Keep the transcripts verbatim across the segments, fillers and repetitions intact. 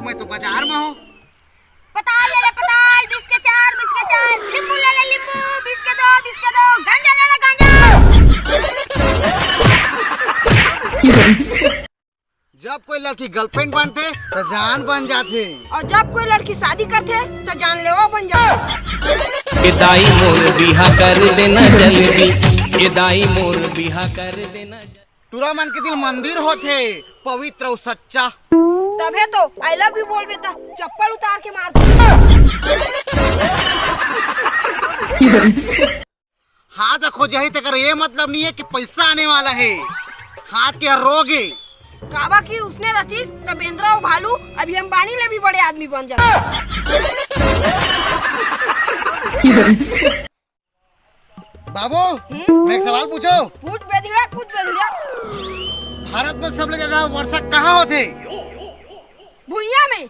मैं तो बाजार में हूँ। पताल ले ले पताल, बीस के चार, बीस के चार। नींबू ले ले नींबू, बीस के दो, बीस के दो। गांजा ले ले गांजा। जब कोई लड़की गर्लफ्रेंड बनथे, तो जान बन जाथे। और जब कोई लड़की शादी करथे, तो जानलेवा बन जाथे। ए दाई मोर बिहा कर देना जल्दी, ए दाई मोर बिहा कर देना जल्दी। टूरा मन के दिल मंदिर होथे, पवित्र अउ सच्चा। तभे तो I love you बोलबे त चप्पल उतार के मार दे। हाथ खोजही तेकर ये मतलब नहीं है कि पैसा आने वाला है, हाथ के रोग है। काबा कि उसने रचिस त बेंदरा अउ भालू अभी अंबानी ले भी बड़े आदमी बन जाथे। बाबू, हम्म? मैं एक सवाल पूछो। पूछ बेधिया, पूछ बेधिया। भारत में सबले ज्यादा वर्षा कहाँ होथे? भुइयां में।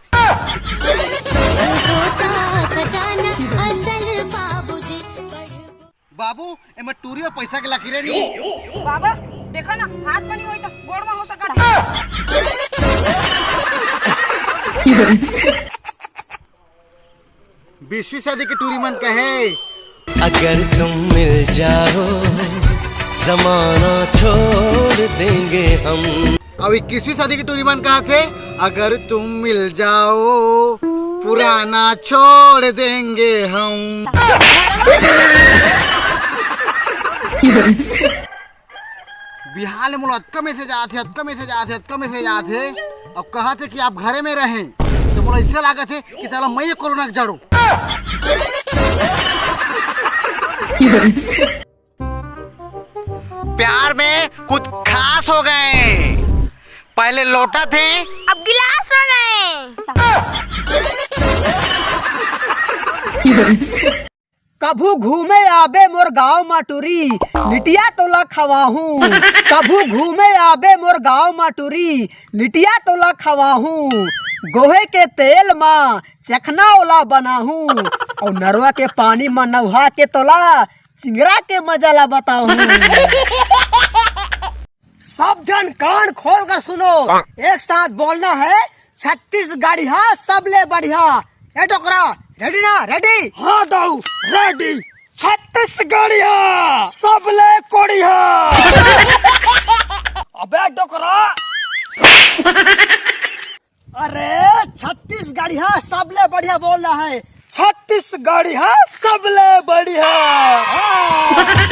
बाबू, एमे टूरी अउ पैसा के लकीरे नहीं। बाबा, देखा ना, हाथ में नहीं होई तो गोड़ में हो सकत है। बीसवीं सदी के टूरी मन कहे, अगर तुम मिल जाओ, जमाना छोड़ देंगे हम। अब इक्कीसवीं सदी के टूरी मन कहा थे, अगर तुम मिल जाओ, पुराना छोड़ देंगे हम। बिहार ले मोला अतका मैसेज आथे, अतका मैसेज आथे, अतका मैसेज आथे। अब कहा थे कि आप घरे में रहें, तो मोला इससे लागत है कि साला मैं ये कोरोना के जड़ों। प्यार में कुछ खास हो गए, पहले लोटा थे, अब गिलास हो गए। कभू घूमे आबे मोर गांव म टूरी, लिटिया तोला खवाहूं। कभू घूमे आबे मोर गांव म टूरी, लिटिया तोला खवाहूं। गोहे के तेल म चखना ओला बनाहूं, अउ नरवा के पानी म नहा के तोला चिंगरा के मजा ला बताहूं। सब जन कान खोल कर सुनो, एक साथ बोलना है, छत्तीसगढ़िया सबले बढ़िया। ए डोकरा, रेडी ना? रेडी? हाँ दाऊ, रेडी। छत्तीसगढ़िया सबले कोढ़िया। अबे डोकरा। अरे, छत्तीसगढ़िया सबले बढ़िया बोल रहा है। छत्तीसगढ़िया सबले बढ़िया। हाँ।